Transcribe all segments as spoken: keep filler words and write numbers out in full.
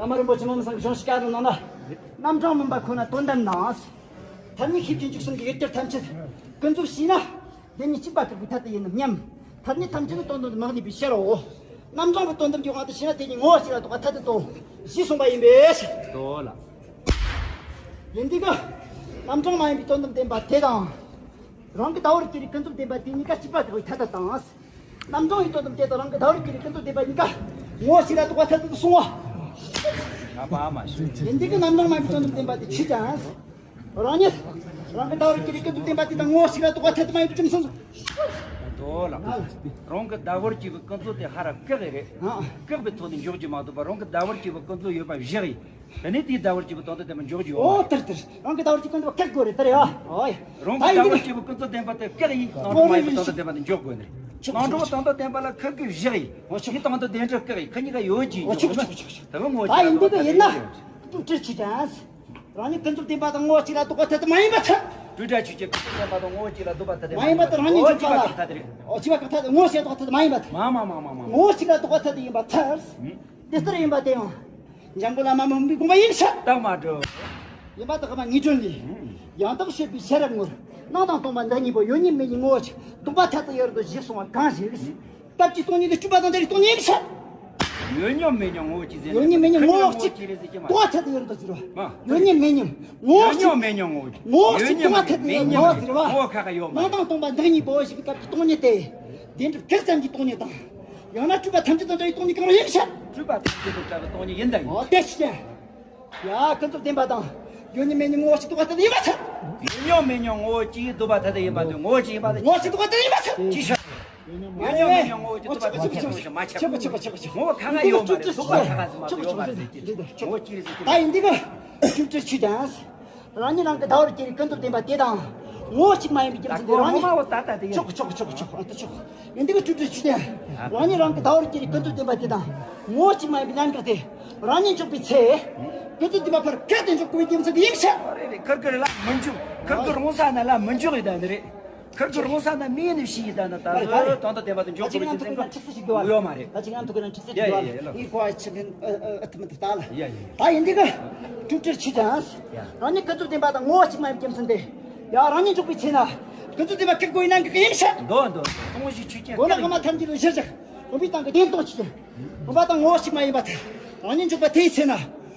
བླ་མ་རིན་པོ་ཆེ་མི་མ་སང་གི་གཞུང་ཞིག་བཀའ་དང་ནང་ན། རྣམ་གྲངས་མིན་པ་ཁོ་ན་དོན་དམ་དང་། ཐ་སྙད་ཤེས་བྱེད་འཇུག་གསུམ་གྱི་ཡུལ་གྱར་ཐམས་ཅད་ཀུན་རྫོབ་ཤེས་ན། དེ་ཉིད་གཅིག་པ་ཁོ་གི་ཐད་དུ་ཡིན་ནམ་སྙམ། ཐ་སྙད་ཐམས་ཅད་ནི་དོན་དམ་དུ་མི་གནས་པའི་ཕྱིར་རོ། རྣམ་གྲངས་ཀྱི་དོན་དམ་གྱི་དབང་དུ་བྱས་ན་དེ་ཉིད་ངོ་བོ་གཅིག་ལ་ལྡོག་པ་ཐད་དུ་དོ། ཞེས་གསུངས་པ་ཡིན་པས། དོ་ལ། ཡིན་དུས་ཀྱི། རྣམ་གྲངས་མ་ཡིན་པའི་དོན་དམ་བདེན་པ་དེ་དང་། རང་གི་ཟླ་བོར་གྱུར་པའི་ཀུན་རྫོབ་བདེན་པ་དེ་གཉིས་ཀ་གཅིག་པ་ཁོ་གི་ཐད་དུ་དང་། རྣམ་གྲངས་ཀྱི་དོན་དམ་དེ་དང་རང་གི་ཟླ་བོར་གྱུར་པའི་ཀུན་རྫོབ་བདེན་པ་གཉིས་ཀ་ངོ་བོ་གཅིག་ལ་ལྡོག་པ་ཐད་དུ་གསུང་བ། ཨ་པ་ཨ་མ་ཤི། ཡིན་དུས་ཀྱི་རྣམ་གྲངས་མ་ཡིན་པའི་དོན་དམ་བདེན་པ་དེ་ཆོས་ཅན། རང་ཉིད་རང་གི་ཟླ་བོར་གྱུར་པའི་ཀུན་རྫོབ་བདེན་པ་དེ་དང་ངོ་བོ་གཅིག་ལ་ལྡོག་པ་ཐད་དུ་མ་ཡིན་པའི་རྒྱུ་མཚན་སོ། དོ་ལ། རང་གི་ཟླ་བོར་གྱུར་པའི་ཀུན་རྫོབ་དེ་ཧ་ར་བཀག་གི་རེད། ཨ། བཀག་པའི་ཐོག་ནས་འཇོག་རྒྱུ་མ་གཏོགས་པ་རང་གི་ཟླ་བོར་གྱུར་པའི་ཀུན་རྫོབ་ཡོད་པ་བཞག་ཡིན། དེ་ནས་དེའི་ཟླ་བོར་གྱུར་པའི་དོན་དམ་བདེན་པ་འཇོག་རྒྱུ་ཡོད། ཨོ་དེར་དེར་རང་གི་ཟླ་བོར་གྱུར་ཀུན་རྫོབ་བཀག་དགོས་རེད་དེ་རེད་ཨ། ཨོ་ཡ། རང་གི་ད་ཡིན་ཟླ་བོར་གྱུར་པའི་ཀུན་རྫོབ་བདེན་པ་དེ་བཀག་ཡིན། རྣམ་གྲངས་མ་ཡིན་པའི་དོན་དམ་བདེན་པ་དེ་འཇོག་དགོས་ནི་རེད། ཆོག་ཆོག་རྣམ་གྲངས་ཀྱི་དོན་དམ་བདེན་པ་ལ་ཁུར་གི་བཞག་ཡིན། ཨོ་ཆོག་ཆོག་ཆོག་ཆོག་དེའི་དོན་དམ་བདེན་པ་དེ་འཇོག་བཀག་ཡིན། ཁ་གཉིས་ཀ་ཡོད་ཀྱི་ཨོ་ཆོག་ཆོག་ཆོག་ཆོག་ད་གི་ངོ་ད་ཡིན་དུས་ཀྱི་ཡིན་ན། སྤྲོས་བྲལ་ཆོས་ཅན། རང་ཉིད་ཀུན་རྫོབ་བདེན་པ་དང་ངོ་བོ་གཅིག་ལ་ལྡོག་པ་ཐད་དུ་མ་ཡིན་པར་ཐལ། སྤྲོས་བྲལ་ཆོས་ཅན། ཀུན་རྫོབ་བདེན་པ་དང་ངོ་བོ་གཅིག་ལ་ལྡོག་པ་ཐད་དུ་མ་ཡིན་པར་ཐལ། རང་ཉིད་འཇོག་པ་ལ། ཨོ་གཅིག་པ་ཁོ་ཐད་དུ་རེད། ཨོ་གཅིག་པ་ཁོ་ཐད་དུ་ངོ་བོ་གཅིག་ལ་ལྡོག་པ་ཐད་དུ་མ་ཡིན་པར་ཐལ། མ་མ་མ་མ་མ་མ། ངོ་བོ་གཅིག་ལ་ལྡོག་པ་ཐད་དུ་ཡིན་པར་ཐལ། ཨུམ། དེ་ལྟར་ཡིན་པ་དེ་ཡང་། འཇམ་མགོན་བླ་མ་མི་བུམ་པའི་དགོངས་པ་ཡིན་ཕྱིར། རྟགས་མ་གྲུབ། ཡིན་པ་དག་གི་མ་ངེས་དོན་ལས། ཨུམ། ཡང་དག་ཤེས་པའི་ཤེས་རབ་ངོར། སྣང་དང་སྟོང་པ་འདི་གཉིས་པོ་ཡོད་ཉིད་མེད་ཉིད་ངོ་བོ་གཅིག་ལྡོག་པ་ཐད་དུ་ཡོད་དོ་ཞེས་གསུངས་པ་གང་ཞིག་སྐབས་ཀྱི་སྟོང་ཉིད་དེ་སྤྲོས་པ་དང་བྲལ་བའི་སྟོང་ཉིད་ཡིན་ཕྱིར། ཡོད་ཉིད་མེད་ཉིད་ངོ་བོ་གཅིག་ཟེར་ཡོད་ཉིད་མེད་ཉིད་ངོ་བོ་གཅིག་ལྡོག་པ་ཐད་དུ་ཡོད་དོ་ཟེར་བ། ཡོད་ཉིད་མེད་ཉིད་ངོ་བོ་གཅིག་ཡོད་ཉིད་མེད་ཉིད་ངོ་བོ་ངོ་བོ་གཅིག་ཡོད་ཉིད་ལྡོག་པ་ཐད་དུ་ཡོད་ངོ་བོ་ཟེར་བ། ངོ་བོ་ཁ་ཁ་ཡོད་མ་རེད། སྣང་དང་སྟོང་པ་འདི་གཉིས་པོ་ཞིག་གི་སྐབས་ཀྱི་སྟོང་ཉིད་དེ། བདེན་གྲུབ་བགེགས་ཙམ་གྱི་སྟོང་ཉིད་དང་། ཡང་ན་སྤྲོས་པ་ཐམས་ཅད་དང་བྲལ་བའི་སྟོང་ཉིད་གང་རུང་ཡིན་ཕྱིར། སྤྲོས་པ་ཐམས་ཅད་དང་བྲལ་བའི་སྟོང་ཉིད་ཡིན་དང་ཡིན། འོ་དེ་ཕྱིར། ཡ་ཀུན་རྫོབ་བདེན་པ་དང་། ཡོད་ཉིད་མེད་ཉིད་ངོ་བོ་གཅིག་ལྡོག་པ་ཐད་དུ་ཡིན་པར་ཐལ། ཡོད་ཉིད་མེད་ཉིད་ངོ་བོ་གཅིག་ལྡོག་པ་ཐད་དུ་ཡིན་པ་དེ་ངོ་བོ་གཅིག་ཡིན་པ་དེ། ངོ་བོ་གཅིག་ལྡོག་པ་ཐད་དུ་ཡིན་པར་ཐལ། ཅི་ཕྱིར། ཡོད་ཉིད་མེད་ཉིད་ངོ་བོ་གཅིག་ལྡོག་པ་ཐད་དུ་ཡིན་པ་དེ་མ་ཁྱབ། ཆོག་གི་ཆོག་གི་ཆོག་གི་ཆོག་གི། ངོ་བོ་ཁ་ཁ་ཡོད་མ་རེད། ལྡོག་པ་ཁ་ཁ་ཟིག་མ་ཡོད་མ་རེད་ཟེར་གྱི། ངོ་བོ་གཅིག་རེད་ཟེར་གྱི། ད་ཡིན་དུས་ཀྱི། སྤྲོས་བྲལ་ཆོས་ཅན། རང་ཉིད་རང་གི་ཟླ་བོར་གྱུར་པའི་ཀུན་རྫོབ་བདེན་པ་དེ་དང་། ངོ་བོ་གཅིག་མ་ཡིན་པའི་རྒྱུ་མཚན་དེ་རང་ཉིད། ངོ་མ་བོ་ད་ལྟ་དེ་ཡིན། ཆོག་ཆོག་ཆོག་ཆོག་ཨ་ད་ཆོག་ཡིན་དུས་ཀྱི་སྤྲོས་བྲལ་ཆོས་ཅན། རང་ཉིད་རང་གི་ཟླ་བོར་གྱུར་པའི་ཀུན་རྫོབ་བདེན་པ་དེ་དང་། ངོ་བོ་གཅིག་མ་ཡིན་པའི་གནད་འགག་དེ། རང་ཉིད་འཇོག་པའི་ཚེ། ཀུན་རྫོབ་བདེན་པ་ཕར་ཁ་དེ་འཇོག་དགོས་པའི་རྒྱུ་མཚན་དེ་ཡིན་ཕྱིར། རེད་རེད། ཁུར་ཁུར་ལ་མི་འཇུག་ཁུར་ཁུར་རང་ས་ན་ལ་མི་འཇུག་ཡི་ད་འདི་རེད། ཁུར་ཁུར་རང་ས་ན་མི་ཡིན་ནི་ཕྱི་ཡི་ད་ན་ད་གཟོད་དོན་དུ་བདེན་པ་དེ་འཇོག་དགོས་པའི་རྒྱུ་མཚན་ཡོད་མ་རེད། ད་ཅིག་ཡང་ཐུག་གི་ན་ཁྲིག་སེ་ཅིག་ཡོད། ཡ་ཡ་ཡ་ལོ། ངའི་གོ་བ་ཆི་མིན་ཨ་ཨ་ཨ་ཐུ་མི་འདི་ད་ལ། ཡ་ཡ་ཡ། ད་ཡིན་འདི་གི། སྤྲོས་བྲལ་ཆོས་ཅན། ཡ། རང་ཉིད་ཀུན་རྫོབ་བདེན་པ་དང་ངོ་བོ་གཅིག་མ་ཡིན་རྒྱུ་མཚན་དེ། ཡ་རང་ཉིད་འཇོག་པའི་ཚེ་ན། ཀུན་རྫོབ་བདེན་པ་ཁེགས་དགོས་ཡིན་ན་འགག་གི་ཡིན་ཕྱིར། འདོད་འདོད་སྟོང་ཞིག་ཆོས་ཅན། གོ་ན་ངོ་མ་ཐལ་འགྱུར་བའི་གཞིར་བཞག་བུམ་པའི་སྟེང་གི་བདེན་སྟོང་ཆོས་ཅན། བུམ་པ་དང་ངོ་བོ་གཅིག་མ་ཡིན་པར་ཐལ། རང་ཉིད་འཇོག་པ་དེའི་ཚེ་ན།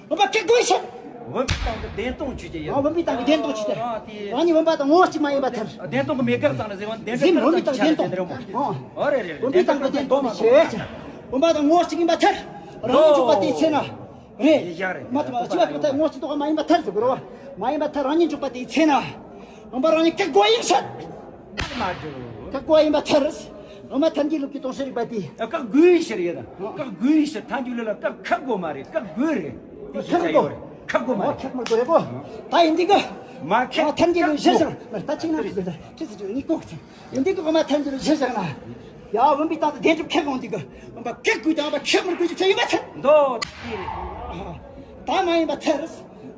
བུམ་པ་ཁེགས་དགོས་ཕྱིར། བུམ་པའི་སྟེང་གི་བདེན་སྟོང་ཆོས་ཅན་ཡིན། ཨ་བུམ་པའི་སྟེང་གི་བདེན་སྟོང་ཆོས་ཅན། ཨ་དེ། རང་ཉིད་བུམ་པ་དང་ངོ་བོ་གཅིག་མ་ཡིན་པར་ཐལ། བདེན་སྟོང་གི་མེད་དགག་ཙམ་ལ་ཟེར་བ་བདེན་གཟིགས་བུམ་པའི་སྟེང་གི་བདེན་སྟོང་། ཨ་རེ་རེ་རེ། བུམ་པའི་སྟེང་གི་བདེན་སྟོང་ཆོས་ཅན། བུམ་པ་དང་ངོ་བོ་གཅིག་ཡིན་པར་ཐལ། རང་ཉིད་འཇོག་པ་དེའི་ཚེ་ན། རེད། ཡ་རེད། མ་ཐུབ་པ་གཅིག་པ་ཁོ་ཐལ། ངོ་བོ་གཅིག་ལྡོག་པ་མ་ཡིན་པར་ཐལ་ཟེར་དགོས་རེད་བ། མ་ཡིན་པར་ཐལ། རང་ཉིད་འཇོག་པ་དེའི་ཚེ་ན། བུམ་པ་རང་ཉིད་ཁེགས་དགོས་ཡིན་ཕྱིར། མ་འགྲོ། ཁེགས་དགོས་ཡིན་པར་ཐལ། བུམ་པ་ཐལ་འགྱུར་ལུགས་ཀྱི་སྟོང་ཤེས་རིག་པ་དེ། བཀག་དགོས་ཡིན་ཕྱིར་ཡིན། བཀག་དགོས་ཡིན་ཕྱིར། ཐལ་འགྱུར་ལུགས་ལ་བཀག་ཁེགས་དགོས་མ་རེད། བཀག་དགོས་རེད། དེ་ཤེས་བྱ་ཡོད་རེད། ཁེགས་དགོས་མ་རེད། ཁེགས་མི་དགོས་རེད་གོ། ད་ཡིན་དུས་ཀྱི། མ་ཁེགས། ཐལ་འགྱུར་ལུགས་གཞིར་བཞག་ན། ད་ཅིག་ན་ཁྲིད་ཟེར་ཁྲིད་ཟེར་ཁྲིད་ངས་གོ་ཚང་། ཡིན་དུས་ཀྱི་བུམ་པ་ཐལ་འགྱུར་གཞིར་བཞག་ན། ཡ་བུམ་པའི་སྟེང་དུ་བདེན་གྲུབ་ཁེགས་འོང་དུས་ཀྱི། བུམ་པ་ཁེགས་དགོས་ཀྱང་བུམ་པ་ཁེགས་མི་དགོས་ཀྱི་ཚད་ཡིན་པར་ཐལ། མདོ་དེ་རེད། ད་མ་ཡིན་པར་ཐལ།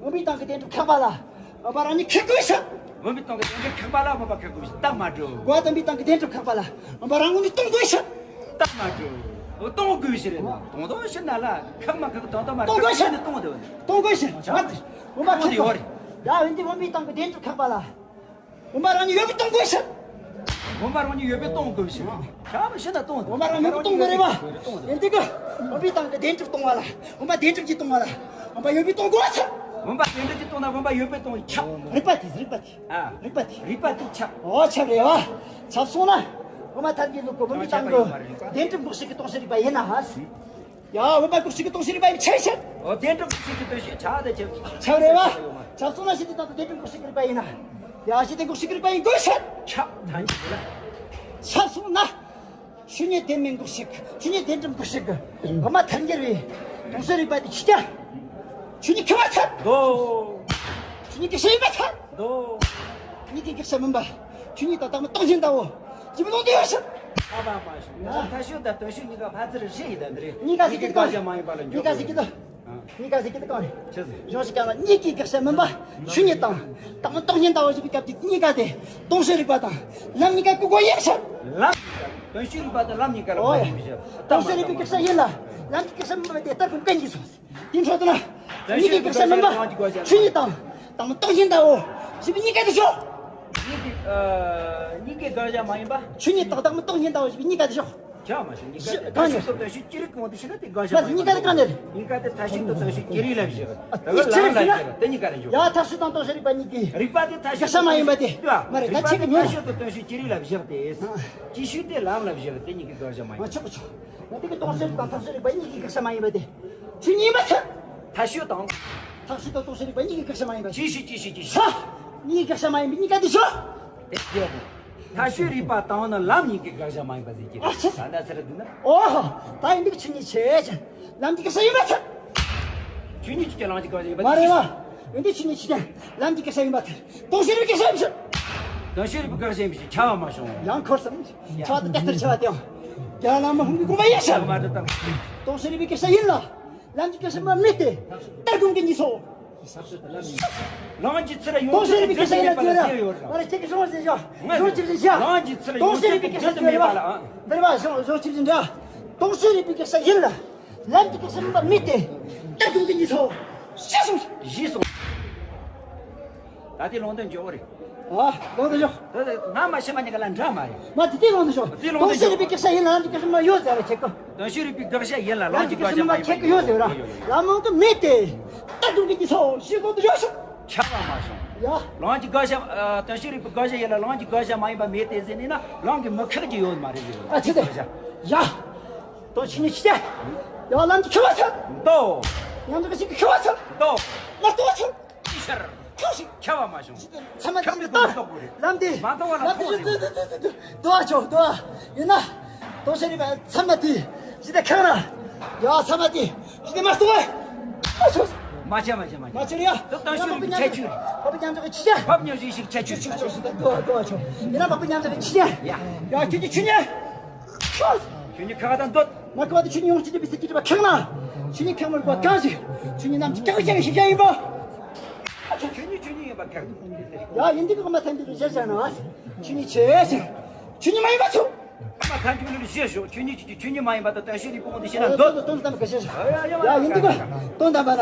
བུམ་པའི་སྟེང་གི་བདེན་གྲུབ་ཁེགས་པ་ལ། བུམ་པ་རང་ཉིད་ཁེགས་དགོས་ཕྱིར། བུམ་པའི་སྟེང་གི་བདེན་གྲུབ་ཁེགས་པ་ལ་བུམ་པ་ཁེགས་དགོས་ཕྱིར། རྟགས་མ་གྲུབ། གོ་བ་དམ་པའི་སྟེང་གི་བདེན་གྲུབ་ཁེགས་པ་ལ། བུམ་པ་རང་ངོས་ནས་སྟོང་དགོས་ཕྱིར། རྟགས་མ་གྲུབ། སྟོང་དགོས་ཕྱིར་རེད་ན། སྟོང་དོ་ཕྱིར་ན་ལ་ཁེགས་མ་ཁེགས་དོན་དམ་མ་རེད། སྟོང་དགོས་ཕྱིར། སྟོང་དེ་བུམ་པ་ཁེགས་པ། ཡ་འདི་བུམ་པའི་སྟེང་གི་བདེན་གྲུབ་ཁེགས་པ་ལ། བུམ་པ་རང་ཉིད་ཡོད་པའི་སྟོང་དགོས་ཕྱིར། བུམ་པ་རང་ཉིད་ཡོད་པའི་སྟོང་དགོས་ཕྱིར། ཤ་བ་ཤི་ན་སྟོང་། བུམ་པ་རང་ཉིད་སྟོང་དགོས་རེད་བ། ཡིན་དུས་ཀྱི། བུམ་པའི་སྟེང་གི་བདེན་གྲུབ་སྟོང་བ་ལ། བུམ་པ་བདེན་གྲུབ་ཀྱིས་སྟོང་བ་ལ། བུམ་པ་ཡོད་པའི་སྟོང་དགོས་ཕྱིར། བུམ་པ་བདེན་གྲུབ་ཀྱིས་སྟོང་ན་བུམ་པ་ཡོད་པའི་སྟོང་ཁྱབ། རིགས་པ་དེ་རིགས་པ་དེ། ཨ། རིགས་པ་དེ། རིགས་པ་དེ་ཁྱབ། འོ་ཁྱབ་རེད་བ། ཁྱབ་སོང་ན། བུམ་པ་ཐལ་འགྱུར་ལུགས་ཀྱི་བུམ་པའི་སྟེང་གི་བདེན་གྲུབ་འགོག་བྱེད་ཀྱི་སྟོང་ཤེས་རིག་པ་ཡིན་ན། ཡ་བུམ་པ་འགོག་བྱེད་ཀྱི་སྟོང་ཤེས་རིག་པ་ཡིན་ཕྱིར་ཕྱིར། འོ་བདེན་གྲུབ་འགོག་བྱེད་ཀྱི་སྟོང་ཤེས་ཁྱབ་དེ་ཁྱབ། ཁྱབ་རེད་བ། ཁྱབ་སོང་ན་ཕྱིར་དེ་ལྟར་དུ་བདེན་གྲུབ་འགོག་བྱེད་ཀྱི་རིག་པ་ཡིན་ན། ཡ་ཕྱིར་དེ་འགོག་བྱེད་ཀྱི་རིག་པ་ཡིན་དགོས་ཕྱིར། ཁྱབ་ཐལ་འགྱུར་ལ། ཁྱབ་སོང་ན། ཆོས་ཉིད་བདེན་མེད་འགོག་བྱེད་ཀྱི། ཆོས་ཉིད་བདེན་གྲུབ་འགོག་བྱེད་ཀྱི། བུམ་པ་ཐལ་འགྱུར་བའི་སྟོང་ཤེས་རིག་པ་དེ་ཁྱབ་ཀྱང་། ཆོས་ཉིད་ཁེགས་པར་ཐལ། མདོ། ཆོས་ཉིད་གེགས་བྱ་ཡིན་པར་ཐལ། མདོ། གཉིས་ཀའི་གེགས་བྱ་མིན་པ། ཆོས་ཉིད་དང་རྟག་མིན་སྟོང་ཉིད་ལྟ་བུ། ཇི་མི་ལོང་དུ་ཡོད་ཕྱིར། ཨ་མ་མ་ཤི། ང་ད་ཤོད་དང་དོན་ཤོད་གཉིས་ཀ་ཕ་ཚིར་བཤད་ཡི་ད་འདི་རེད། གཉིས་ཀ་ཟེར་གྱི་འདུག་གཉིས་ཀ་ཟེར་གྱི་འདུག་གཉིས་ཀ་ཟེར་གྱི་འདུག་གང་རེད། ཆི་ཟེར། གཞུང་ཞིག་གང་ལ་གཉིས་ཀའི་གེགས་བྱ་མིན་པ། ཆོས་ཉིད་དང་། རྟག་མིན་སྟོང་ཉིད་ལྟ་བུ་ཞེས་པའི་སྐབས་ཀྱི་གཉིས་ཀ་དེ། སྟོང་ཤེས་རིག་པ་དང་། ལམ་གཉིས་ཀ་བཀོད་དགོས་ཡིན་ཕྱིར། ལམ། དོན་ཤེས་རིག་པ་དང་ལམ་གཉིས་ཀ་ལ་ཨོ་ཡ། བཀོད་དགོས་ཡིན་ཕྱིར། སྟོང་ཤེས་རིག་པའི་གེགས་བྱ་ཡིན་ལ། ལམ་གྱི་སྐད་ཆ་མིན་པ་དེ་ལྟར་ཀུན་ཀུན་གྱིས་སོང་། དེའི་འཕྲོ་དུ་ན། མིག་གི་སྐད་ཆ་མིན་པ། ཆོས་ཉིད་དང་། དང་མ་རྟོགས་ཞེན་དང་འོ། ཞེས་པའི་གཉིས་ཀ་དེ་ཤོག། མིག་གི་ཨ། མིག་གི་དགག་བྱ་མ་ཡིན་པ། ཆོས་ཉིད་དང་དང་མ་རྟོགས་ཞེན་དང་འོ་ཞེས་པའི་གཉིས་ཀ་དེ་ཤོག། ཆ་མ་ཤོག། གཉིས་ཀ་དེ་གང་ནས། མཐའ་དཔྱོད་དང་བརྟུལ་ཞུགས་ཀྱི་རིགས་གང་དུ་ཞིག་ན་དེ་དགག་བྱ་མ་ཡིན་པ། གཉིས་ཀ་དེ་མཐའ་དཔྱོད་དང་བརྟུལ་ཞུགས་ཀྱི་རིགས་ལ་བཞག། ད་ག་ལམ་ལ་བཞག། དེ་གཉིས་ཀ་རེད་འཇོག། ཡ་མཐའ་དཔྱོད་དང་རྟོགས་བྱའི་རིགས་པ་གཉིས་ཀའི། རིགས་པ་དེ་མཐའ་དཔྱོད་དགག་བྱ་མ་ཡིན་པ་དེ། མ་རེད། ད་ཁྱེད་ཀྱི་ཉོན། མཐའ་དཔྱོད་དང་བརྟུལ་ཞུགས་ཀྱི་རིགས་ལ་བཞག་སྟེ། བརྟུལ་ཞུགས་དེ་ལམ་ལ་བཞག་སྟེ་གཉིས་ཀའི་དགག་བྱ་མ་ཡིན། མ་ཆོག་གི་ཆོག། ང་དེ་གི་སྟོང་ཕྲག་རིགས་དང་མཐའ་དཔྱོད་རིགས་པ་གཉིས་ཀའི་དགག་བྱ་མ་ཡིན་པ་དེ། ཆོས་ཉིད་མ་ཚད། མཐའ་དཔྱོད་དང་། མཐའ་དཔྱོད་དང་རྟོགས་བྱའི་རིགས་པ་གཉིས་ཀའི་དགག་བྱ་མ་ཡིན་པ། ཅི་ཞིག་ཅི་ཞིག་ཅི་ཞིག། ས། གཉིས་ཀའི་དགག་བྱ་མ་ཡིན་པའི་གཉིས་ཀ་དེ་ཤོག། དེ་དེ་ཡོད། མཐའ་དཔྱོད་རིགས་པ་དང་ནི་ལམ་གཉིས་ཀའི་དགག་བྱ་མ་ཡིན་པ་ཟེར་གྱི། ཨ་ཆེ། ད་ལྟ་ཚེ་ར་འདུག་ན། ཨོ་ཧོ། ད་ཡིན་འདུག་ཆོས་ཉིད་ཆེ་ཆེ། ལམ་གྱི་དགག་བྱ་ཡིན་མ་ཚད། ཆོས་ཉིད་ཀྱི་ལམ་གྱི་དགག་བྱ་ཡིན་པ། མ་རེད་བ། ཡིན་འདུག་ཆོས་ཉིད་ཆེ་ཆེ། ལམ་གྱི་དགག་བྱ་ཡིན་མ་ཚད། རྟོགས་བྱའི་རིགས་པའི་དགག་བྱ་ཡིན་མ་ཚད། རྟོགས་བྱའི་རིགས་པའི་དགག་བྱ་ཡིན་མ་ཚད། ཁྱབ་པ་མ་བྱུང་། ཡང་འཁོར་སོང་། ཁྱབ་པ་དེ་ལྟར་ཁྱབ་པ་དེའང་། རྒྱ་ལ་མ་ཧུང་གི་དགོངས་པ་ཡིན་ཞིང་། མ་རེད་ད། རྟོགས་བྱའི་རིགས་པའི་དགག་བྱ་ཡིན་ལ། ལམ་གྱི་དགག་བྱ་མ་མེད་དེ། ལྟར་སྒོམ་གྱི་གཉིས་སོ། ལམ་གྱི་ཚུལ་ཡོངས་རྟོགས་བྱའི་རིགས་པའི་དགག་བྱ་ཡིན་ལ་ཟེར་ར། མ་རེད། ཁྱེད་ཀྱིས་གསུངས་ཟེར་ཞོག། ང་གསུངས་ཅི་ཟེར་ཞོག། ལམ་གྱི་ཚུལ་ཡོངས་རྟོགས་བྱའི་རིགས་པའི་དགག་བྱ་ཡིན་ལ། འདིར་བ་གསུངས་གསུངས་ཅི་ཟེར་འདྲ། རྟོགས་བྱའི་རིགས་པའི་དགག་བྱ་ཡིན་ལ། ལམ་གྱི་དགག་བྱ་མ་མེད་དེ། ལྟར་སྒོམ་གྱི་གཉིས་སོ། ཞེས་གསུངས། ཞེས་གསུངས། ད་དེ་ལུང་དོན་འཇོག་གི་རེད། ཨ། ལུང་དོན་འཇོག། ད་ད་ང་མ་ཤེས་མ་ཉེས་ཀ་ལ་འདྲ་མ་རེད། མ་དེ་དེ་ལུང་དོན་འཇོག། དེ་ལུང་དོན་རྟོགས་བྱའི་རིགས་པའི་དགག་བྱ་ཡིན་ལ་ལམ་གྱི་དགག་བྱ་མ་ཡོད་ཟེར་བ་ཁྱེད་ཀ། རྟོགས་བྱའི་རིགས་པའི་དགག་བྱ་ཡིན་ལ་ལམ་གྱི་དགག་བྱ་མ་ཁྱེད་ཀ་ཡོད་ཟེར་བ། ལམ་མང་དུ་མེད་དེ། ལྟར་སྒོམ་གྱི་གཉིས་སོ། ཞེས་ལུང་དུ་ཡོད་ཤོག། ཁྱབ་པ་མ་བྱུང་། ཡ། ལམ་གྱི་དགག་བྱ། ཨ། རྟོགས་བྱའི་རིགས་པའི་དགག་བྱ་ཡིན་ལ་ལམ་གྱི་དགག་བྱ་མ་ཡིན་པ་མེད་དེ་ཟེར་ནས་ན་ལམ་གྱི་མི་ཁེགས་ཀྱི་ཡོད་མ་རེད་ཟེར་བ། ཨ་ཆེ་དེ། ཡ། རྟོགས་ཆོས་ཉིད་ཆེ། ཡ་ལམ་གྱི་ཁེགས་པ་ཚར། འདུག། ཡང་དག་གི་ཆོས་ཀྱི་ཁེགས་པ་ཚར། འདུག། ལ་རྟོགས་ཚར། ཅི་ཕྱིར། ཁྱོད་ཤིག། ཁྱབ་པ་མ་བྱུང་། ཚང་མ་ཁྱབ་དེ་ནས་ལྟར། རྟོགས་དགོས་རེད། ལམ་དེ། མ་མཐོང་བ་ལ་ལམ་དེ་མཐོང་ཟེར། དུ་དུ་དུ་དུ་དུ་དུ་བ་ཆོག་དུ་བ། ཡིན་ན། རྟོགས་བྱའི་རིགས་པ་ཚང་མ་དེ། ཇི་ལྟར་ཁེགས་ན། ཡ་ཚང་མ་དེ། ཇི་ལྟར་མ་རྟོགས་པ། མ་ཆོག། མ་ཆགས་མ་ཆགས་མ་ཆགས། མ་ཆགས་ཡ། དུ་བཏང་ཤུལ་རིགས་ཀྱི་ཁྱད་ཆོས། འཕགས་པའི་མཉམ་འཇོག་གི་ཆོས་ཅན། འཕགས་པའི་མཉམ་འཇོག་གི་ཆོས་ཅན། ཆོས་ཅན་ཆོས་ཅན་དུ་བ་དུ་བ་ཆོག། ཡིན་ན་འཕགས་པའི་མཉམ་འཇོག་གི་ཆོས་ཅན། ཡ། ཡ་ཁྱོད་ཀྱི་ཆོས་ཉིད། ཆོས་ཉིད་ཁ་དང་འདོད། མ་ཁེགས་པ་དེ་ཆོས་ཉིད་ཡོངས་སུ་གཅོད་པའི་སེམས་ཀྱི་སྒྲིབ་པ་ཁེགས་ན། ཆོས་ཉིད་ཁེགས་མི་རིགས་པ་གང་ཞིག་ཆོས་ཉིད་རྣམས་ཀྱི་ཀྱང་ཀྱང་ཞིག་ཀྱང་ཡིན་པ། ཆོས་ཉིད་ཆོས་ཉིད་ཡིན་པ་ཁེགས་འདུག། ཡ་ཡིན་འདི་གི་མ་ཐན་འདི་གི་ཞེས་བྱ་ན། ཆོས་ཉིད་ཆེ་ཞིང་། ཆོས་ཉིད་མ་ཡིན་པ་ཆོས། མ་ཐན་འདི་གི་ཞེས་ཞོག། ཆོས་ཉིད་ཀྱི་ཆོས་ཉིད་མ་ཡིན་པ་དང་དོན་ཤེས་རིགས་པོ་འདི་ཤེས་ན་འདོད། དོན་དམ་པ་གི་ཞེས་ཞོག། ཡ་ཡིན་འདི་གི་དོན་དམ་པ་ན།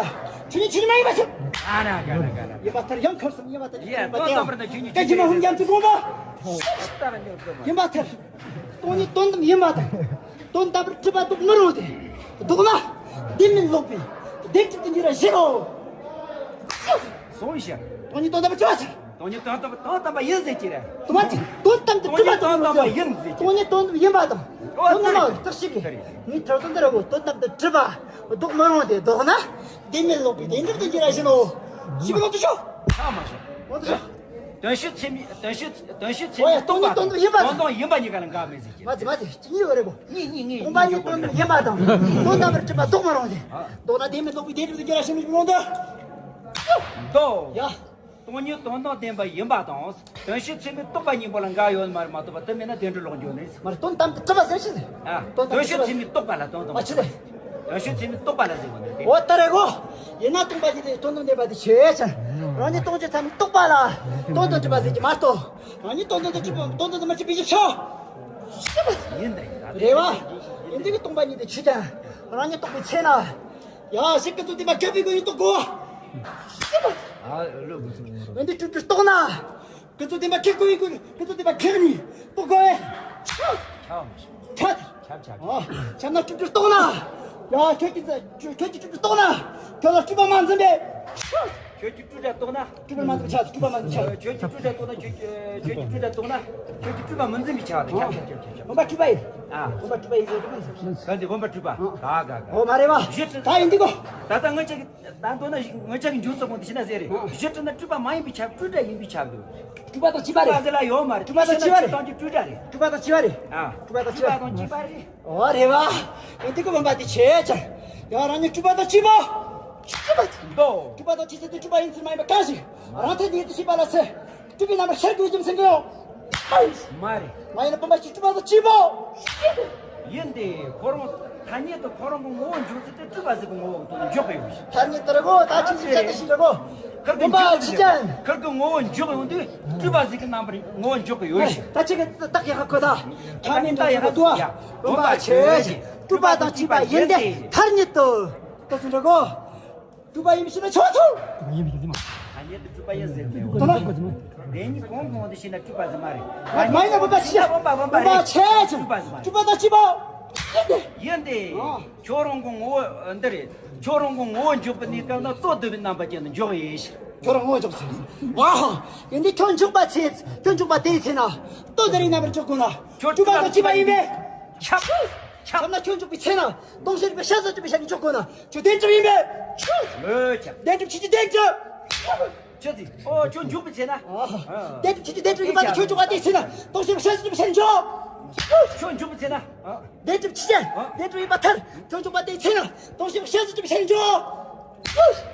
ཆོས་ཉིད་ཆོས་ཉིད་མ་ཡིན་པ་ཆོས། ཨ་ན་ག་ན་ག་ན། ཡིན་པ་ལྟར་ཡང་ཁར་སོང་ཡིན་པ་ལྟར་ཡིན་པ་དེ་ཡང་། ཀ་ཇི་མ་ཧུམ་རྒྱ་མཚོའི་དགོངས་པ། ད་ན་འདོད་དགོས་མ། ཡིན་པ་ལྟར། སྟོང་ཉིད་དོན་དམ་ཡིན་པ་དང་། དོན་དམ་པར་གྲུབ་པ་ལྡོག་མི་རུང་སྟེ། ལྡོག་ན། བདེན་མིན་ལོག་པའི། བདེན་གྲུབ་ཏུ་འགྱུར་བ་བཞི་ལོ། གསུངས་ཤིང་། སྟོང་ཉིད་དོན་དམ་པར་གྲུབ་པ་ཟེར། སྟོང་ཉིད་དོན་དམ་དོན་དམ་པ་ཡིན་ཟེར་གྱི་རེད། དུ་མ་ཅི། དོན་དམ་དུ་གྲུབ་པ་དང་། སྟོང་ཉིད་དོན་དམ་པ་ཡིན་ཟེར་གྱི། སྟོང་ཉིད་དོན་དམ་ཡིན་པ་དང་། ཨོ་དོན་དམ་པ་ལྟར་ཞིག་གི། ངའི་ཁྲོད་དུ་འདིར་འོ་དོན་དམ་དུ་གྲུབ་པ་ལྡོག་མི་རུང་སྟེ། ལྡོག་ན། བདེན་མིན་ལོག་པའི་བདེན་གྲུབ་ཏུ་འགྱུར་བ་བཞི་ལོ། ཞིག་ལོག་ཏུ་ཤོག། ཧ་མ་ཤོག། ལོག་ཏུ་ཤོག། དོན་ཤེས་ཚད་མའི། དོན་ཤེས། དོན་ཤེས་ཚད་མའི་རྟོག་པ། སྟོང་ཉིད་དོན་དམ་ཡིན་པ་དང་། དོན་དམ་ཡིན་པ་གཉིས་ཀ་ལ་འགལ་མེད་ཟེར་གྱི། མ་ཚད་མ་ཚད་གཅིག་གཉིས་ཡོད་རེད་གོ། གཉིས་གཉིས་གཉིས། སྟོང་པ་ཉིད་དོན་དམ་ཡིན་པ་དང་། དོན་དམ་པར་གྲུབ་པ་ལྡོག་མི་རུང་སྟེ། ལྡོག་ན་བདེན་མིན་ལོག་པའི་བདེན་གྲུབ་ཏུ་འགྱུར་བ་ཞིག་མི་རུང་དོ། དོ། ཡ། སྟོང་ཉིད་དོན་དམ་བདེན་པ་ཡིན་པ་དང་། དོན་ཤེས་ཚད་མའི་རྟོག་པ་གཉིས་པོ་ལ་འགལ་ཡོད་མ་རེད་མ་གཏོགས་པ། དེ་མིན་ན་བདེན་གྲུབ་ལོག་འགྱོ་ནི། མ་རེད། དོན་དམ་དུ་གྲུབ་པ་ཟེར་ཞིག་ཟེར། ཨ། དོན་དམ་དུ་གྲུབ་པ། དོན་ཤེས་ཚད་མའི་རྟོག་པ་ལ་དོན་དམ། མ་ཕྱི་ཟེར། དོན་ཤེས་ཚད་མའི་རྟོག་པ་ལ་ཟེར་བ་ནི་དེ། འོ་ད་རེད་གོ། ཡིན་ན་སྟོང་པ་ཉིད་དེ་དོན་དམ་བདེན་པ་དེ་ཆེ་ཆེ། རང་ཉིད་སྟོང་ཆེ་ཚད་མའི་རྟོག་པ་ལ་དོན་དམ་གྲུབ་པ་ཟེར་གྱི་མ་གཏོགས། རང་ཉིད་དོན་དམ་དུ་གྲུབ་པ། དོན་དམ་དུ་མ་གྲུབ་པའི་ཡིད་ཆོག། ཡིན་ད་ཡིན་ད། རེད་བ། ཡིན་དེ་གི་སྟོང་པ་ཉིད་དེ་ཆེ་ཆེ། རང་ཉིད་རྟོགས་པའི་ཚེ་ན། ཡ་ཞིག་ཀུན་རྫོབ་བདེན་པ་ཁེགས་པའི་སྒོ་ནས་རྟོགས་དགོས། ཨ་ལོ། འོན་ཏེ་སྤྲོས་པས་རྟོགས་ན། ཀུན་རྫོབ་བདེན་པ་ཁེགས་དགོས་པའི་སྒོ་ནས། ཀུན་རྫོབ་བདེན་པ་ཁེགས་ནས་རྟོགས་དགོས། ཁྱབ་མ་ཤོག། ཁྱབ། ཁྱབ་ཁྱབ། ཨ། ཁྱབ་ན་སྤྲོས་པས་རྟོགས་ན། ཡ་ཁྱོད་ཀྱིས་ཁྱོད་ཀྱིས་སྤྲོས་པས་རྟོགས་ན། ཁྱོད་ལ་སྤྲོས་པ་མ་འཛིན་པས། ཁྱོད་ཀྱིས་སྤྲོས་པས་རྟོགས་ན། སྤྲོས་པ་མ་འཛིན་པ་ཆགས། སྤྲོས་པ་མ་འཛིན་ཆགས། ཁྱོད་ཀྱིས་སྤྲོས་པས་རྟོགས་ན། ཁྱོད་ཀྱིས་ཁྱོད་ཀྱིས་སྤྲོས་པས་རྟོགས་ན། ཁྱོད་ཀྱིས་སྤྲོས་པ་མི་འཛིན་པའི་ཆ་དང་། ཁྱབ་ཁྱབ་ཁྱབ་ཁྱབ། སྒོམ་པ་སྤྲོས་པ་ཡིན། ཨ། སྒོམ་པ་སྤྲོས་པ་ཡིན་ཟེར་གྱི་མིན་ཟེར། ག་འདི་སྒོམ་པ་སྤྲོས་པ། ཨ། ག་ག་ག། ཨོ་མ་རེད་བ། གཞི་ད་ཡིན་འདི་གོ། ད་ལྟ་ངོ་ཅག་གི་ད་མདོར་ན་ངོ་ཅག་གི་འཇུག་ཚོགས་པོ་འདི་ཤི་ན་ཟེར་རེད། ཨ། གཞི་དྲི་ན་སྤྲོས་པ་མ་ཡིན་པའི་ཆ། སྤྲོས་བྲལ་ཡིན་པའི་ཆ་འདུག། སྤྲོས་པ་དང་བཅས་པ་རེད། སྤྲོས་པ་ཟེར་ལ་ཡོད་མ་རེད། སྤྲོས་པ་དང་བཅས་པ་རེད། སྤྲོས་པ་དང་བཅས་པ་རེད། ཨ། སྤྲོས་པ་དང་བཅས་པ་རེད། ཨོ་རེད་བ། ཡིན་འདི་གོ། སྒོམ་པ་འདི་ཆེ་ཆེ། ཡང་རང་ཉིད་སྤྲོས་པ་དང་བཅས་པ། སྤྲོས་པ་དང་བཅས་ཚད་དེ་སྤྲོས་པ་ཡིན་ཚུལ་མ་ཡིན་པ་གང་ཞིག་རང་ཐད་ཉིད་དུ་ཤེས་པ་ལ་ཟེར། སྤྲོས་པའི་རྣམ་པར་ཤར་དགོས་རྒྱུ་མཚན་གྱིས་ཡོད། མ་རེད། མ་ཡིན་ན་སྤྲོས་པ་ཞིག་སྤྲོས་པ་དང་བཅས་པ། ཡིན་ཏེ་ཁོ་རང་ཐ་སྙད་དུ་ཁོ་རང་གི་ངོ་བོ་འཇོག་ཚུལ་དེ་སྤྲོས་པ་ཟེར་གྱི་ངོ་བོ་གི་ཐོག་ནས་འཇོག་གི་ཡོད་ཞིང་། ཐ་སྙད་ལྟར་གོ། ད་ཆི་ཟིག་ཆ་དེ་ཤིག་ལ་གོ། ཁིར་གི་བུམ་པ་འཇུག་ཆི་ཅན། ཁིར་གི་ངོ་བོ་འཇུག་ཡོང་དུས་སྤྲུལ་པ་ཟིག་གི་རྣམ་པར་ངོ་བོ་འཇུག་གི་ཡོད་ཤི། ད་ཅི་གི་རྟགས་ཡག་ག་ཁོ་ད། ཁ་མིན་ད་ཡག་ག་དུ་བ། བུམ་པ་ཆི་ཅན། སྤྲུལ་པ་དང་བཅས་པ་ཡིན་ཏེ་ཐར་ཉིད་དུ། ད་ཚུན་འགྲོ་གོ། སྤྲུལ་པ་ཡིན་པ་ཤེས་ན་ཆོག་ཚུལ། ཐ་སྙད་དུ་སྤྲུལ་པ་ཡིན་ཟེར་ཏེ། དོན་ལ། དེ་ཉིད་གོང་གོང་དུ་ཤེས་ན་སྤྲུལ་པ་ཟེར་མ་རེད། མ་མ་ཡིན་ན་བུམ་པ་ཆི་ཅན། བུམ་པ་བུམ་པ་རེད། ཆི་ཅན། སྤྲུལ་པ་ཟེར་མ་རེད། སྤྲུལ་པ་དང་བཅས་པ་ཡིན་ཏེ། ཡིན་ཏེ། ཨ། ཁྱོད་རང་གི་ངོ་བོ་འདི་རེད། ཁྱོད་རང་གི་ངོ་བོ་འཇོག་པའི་གནས་སྐབས་ན་ལྟོ་ལྡིར་བའི་རྣམ་པ་ཅན་དུ་འཇོག་ཡིན་ཤི། ཁྱོད་རང་ངོ་བོ་འཇོག་ཚེ། ཨ། ཡིན་ཏེ་ཁྱོད་འཇོག་པ་ཚེ། ཁྱོད་འཇོག་པ་དེའི་ཚེ་ན། ལྟོ་ལྡིར་བའི་རྣམ་པར་འཇོག་དགོས་ན། ཁྱོད་སྤྲུལ་པ་དང་བཅས་པ་ཡིན་པས། ཁྱབ། ཁྱབ་ན་ཁྱོད་འཇོག་པའི་ཚེ་ན། སྟོང་ཉིད་རིག་པའི་ཤ་ཟ་སྤྲུལ་པའི་ཤ་ནི་འཇོག་དགོས་ན། ཁྱོད་བདེན་གྲུབ་ཡིན་པས། ཁྱོད། ལོས་ཁྱབ། བདེན་གྲུབ་ཆི་ཅན་བདེན་གྲུབ། ཁྱོད་ཚེ། ཨོ་ཁྱོད་འཇོག་པའི་ཚེ་ན། ཨ། བདེན་གྲུབ་ཆི་ཅན་བདེན་གྲུབ་ཡིན་པ་དང་ཁྱོད་འཇོག་པ་དེའི་ཚེ་ན། སྟོང་ཉིད་རིག་པའི་ཤ་ཟ་སྤྲུལ་པའི་ཤ་ནི་འཇོག་ཁྱོད་འཇོག་པའི་ཚེ་ན། ཨ། བདེན་གྲུབ་ཆི་ཅན། ཨ། བདེན་གྲུབ་ཡིན་པ་ཐལ། ཁྱོད་འཇོག་པ་དེའི་ཚེ་ན། སྟོང་ཉིད་རིག་པའི་ཤ་ཟ་སྤྲུལ་པའི་ཤ་ནི་འཇོག་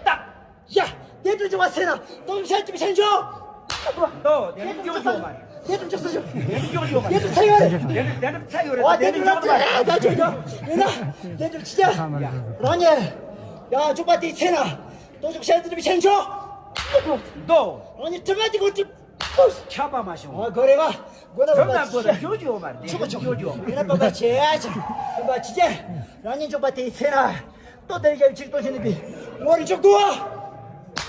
ད། ཡ། བདེན་གྲུབ་འཇོག་པ་ཚེ་ན། སྟོང་ཉིད་རིག་པའི་ཤ་ནི་འཇོག་ད། བདེན་གྲུབ་འཇོག་ཡོད་མ་རེད། བདེན་གྲུབ་འཇོག་ས་འཇོག་བདེན་གྲུབ་འཇོག་ཡོད་མ་རེད། བདེན་གྲུབ་ཚར་ཡོད་རེད། བདེན་གྲུབ་བདེན་གྲུབ་ཚར་ཡོད་རེད། ཨོ་བདེན་གྲུབ་འཇོག་ད་ཡོད་ན། བདེན་གྲུབ་ཆི་ཅན། རང་ཉིད། ཡ་འཇོག་པ་དེའི་ཚེ་ན། སྟོང་ཉིད་རིག་པའི་ཤ་ཟ་སྤྲུལ་པའི་ཤ་ནི་འཇོག་ད། རང་ཉིད་གྲུབ་པ་དེ་གོ་གྲུབ། ཁྱབ་པ་མ་བྱུང་། ཨ་གོ་རེ་བ། གོ་ན་བུམ་པ་ཆི་ཅན། ཆོག་ཆོག་ཡོད་མ་རེད། ཆོག་ཆོག་ཡོད་ཡོད་མ་རེད། ཡིན་ན་བུམ་པ་ཆི་ཅན། བུམ་པ་ཆི་ཅན། རང་ཉིད་འཇོག་པ་དེའི་ཚེ་ན། ལྟོ་ལྡིར་བའི་ཕྱིར་ལྟོ་ཤི་ནི་པའི། ངོ་རུ་འཇོག་དགོས།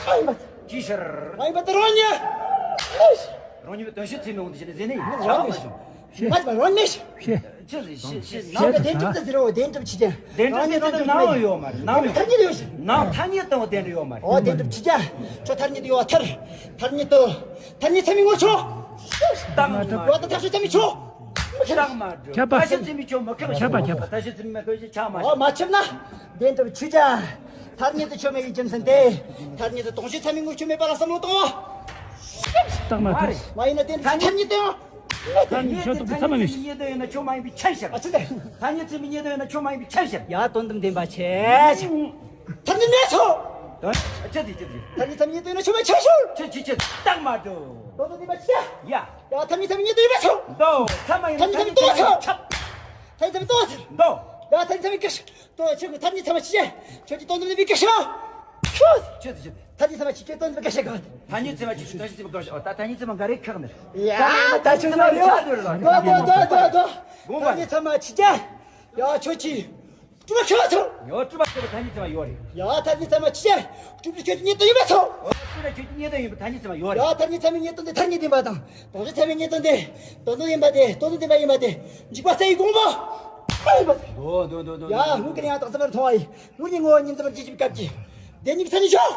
ཨ་ཡིན་པ། ཅི་ཕྱིར། ཨ་ཡིན་པ་དེ་རང་ཉིད། རང་ཉིད་པའི་དོན་ཤེས་ཚད་མའི་དབང་དུ་བྱས་ནས་ཟེར་ནས་ཡིན། རང་ཉིད། ཁྱབ་པ་མ་བྱུང་། ཤེས། མ་བྱས་པ་རང་ཉིད། ཤེས། ཆི་ཟིག་ཤེས་ཤེས་ནང་གི་བདེན་གྲུབ་དེ་ཟེར་རོ། བདེན་གྲུབ་ཆི་ཅན། བདེན་གྲུབ་དེ་ནང་ཡོད་མ་རེད། ནང་ཡོད། ཐ་སྙད་ཡོད་ཤི། ནང་ཐ་སྙད་དང་བདེན་གྲུབ་ཡོད་མ་རེད། ཨོ་བདེན་གྲུབ་ཆི་ཅན། ཁྱོད་ཐ་སྙད་དུ་ཡོད་པ་ཐར། ཐ་སྙད་དུ། ཐ་སྙད་ཚད་མའི་ངོ་ཆོག་ད་མ་རེད། ཡོད་ད་ཐ་སྙད་ཚད་མའི་ཆོག་ད་མ་རེད། ཁྱབ་པ། ཐ་སྙད་ཚད་མའི་ཆོག་མི་ཁེགས། ཁྱབ་པ་ཁྱབ་པ། ཐ་སྙད་ཚད་མའི་ཁེགས་ཆ་མ་ཨོ་མ་ཁྱབ་ན། བདེན་གྲུབ་ཆི་ཅན། ཐ་སྙད་དུ་ཆོག་མེད་པའི་རྒྱུ་མཚན་དེ། ཐ་སྙད་དུ་སྟོང་ཉིད་ཚད་མའི་ངོ་ཆོག་མེད་པ་ལ་བསམ་བློ་གཏོང་བ། ད་མ་རེད། མ་ཡིན་ན་བདེན་གྲུབ་ཐ་སྙད་དུ་ཡང་། ཐ་སྙད་ཆོག་ཏུ་ཚད་མ་མེད། ཐ་སྙད་ཚད་མའི་ཉེ་དོན་ཡིན་ན་ཆོག་མ་ཡིན་པའི་ཁྱབ་ཕྱིར། ཨ་ཅི་སྟེ། ཐ་སྙད་ཚད་མའི་ཉེ་དོན་ཡིན་ན་ཆོག་མ་ཡིན་པའི་ཁྱབ་ཕྱིར། ཡ་དོན་དམ་བདེན་པ་ཆེ། ཐ་སྙད་མེད་ཚོ། ཨ་ཅི་སྟེ་ཅི་སྟེ། ཐ་སྙད་ཚད་མའི་ཉེ་དོན་ཡིན་ན་ཆོག་མ་ཁྱབ་ཕྱིར། ཆི་ཆི་ཆི་སྟག་མ་འགྲོ། དོན་དམ་བདེན་པ་ཆེ། ཡ། ཡ་ཐ་སྙད་ཚད་མའི་ཉེ་དོན་ཡིན་པ་ཚོ། འདོ། ཚད་མ་ཡིན་ན་ཐ་སྙད་ཚད་མའི་ཉེ་དོན་ཡིན་པ་ཁྱབ། ཐ་སྙད་ཚད་མའི་ཉེ་དོན་ཚོ། འདོ། ཡ་ཐ་སྙད་ཚད་མའི་ཁྱབ་ཕྱིར། དོ་ཆོས་ཀྱི་ཐ་སྙད་ཚད་མ་ཆི་ཅན། ཁྱོད་ཀྱི་དོན་དམ་བདེན་པའི་ཁྱབ་ཕྱིར། ཁྱོད། ཆི་ཆི་ཆི། ཐ་སྙད་ཚད་མ་ཆི་ཅན་དོན་དམ་བདེན་པའི་ཁྱབ་ཕྱིར་ག། ཐ་སྙད་ཚད་མ་ཆི་ཆི་དོན་དམ་བདེན་པའི་ཁྱབ་ཕྱིར། ཨོ་ད་ཐ་སྙད་ཚད་མ་འགའ་རེ་ཁག་ནི། ཡ་ད་ཆོས་ན་རེ་བ། དོ་དོ་དོ་དོ་དོ། དགོངས་པ། ཐ་སྙད་ཚད་མ་ཆི་ཅན། ཡ་ཁྱོད་ཀྱི། སྤྲུལ་པ་ཁྱབ་པ་ཚོ། ཡ་སྤྲུལ་པ་ཁྱབ་པའི་ཐ་སྙད་ཚད་མ་ཡོད་རེད། ཡ་ཐ་སྙད་ཚད་མ་ཆི་ཅན། སྤྲུལ་པ་ཁྱོད་ཀྱི་ཉེ་དོན་ཡིན་པ་ཚོ། ཨོ་སྤྲུལ་པ་ཁྱོད་ཀྱི་ཉེ་དོན་ཡིན་པའི་ཐ་སྙད་ཚད་མ་ཡོད་རེད། ཡ་ཐ་སྙད་ཚད་མའི་ཉེ་དོན་དེ་ཐ་སྙད་བདེན་པ་དང་། དོན་དམ་ཚད་མའི་ཉེ་དོན་དེ། དོན་དམ་བདེན་པ་དེ་དོན་དམ་བདེན་པ་ཡིན་པ་དེ། འཇིག་པ་རྩ་བའི་དགོངས་པ། ཨ་ཡིན་པ། དོ་དོ་དོ་དོ། ཡ་དངོས་ཀྱི་ཡང་དག་ཚད་མར་མཐོང་བ་ཡིན། དངོས་ཀྱི་ངོ་བོ་ཉིད་ཚད་མར་འཇོག་པའི་སྐབས་ཀྱི། བདེན་གཉིས་ཀྱི་མཚན་ཉིད་ཤོག་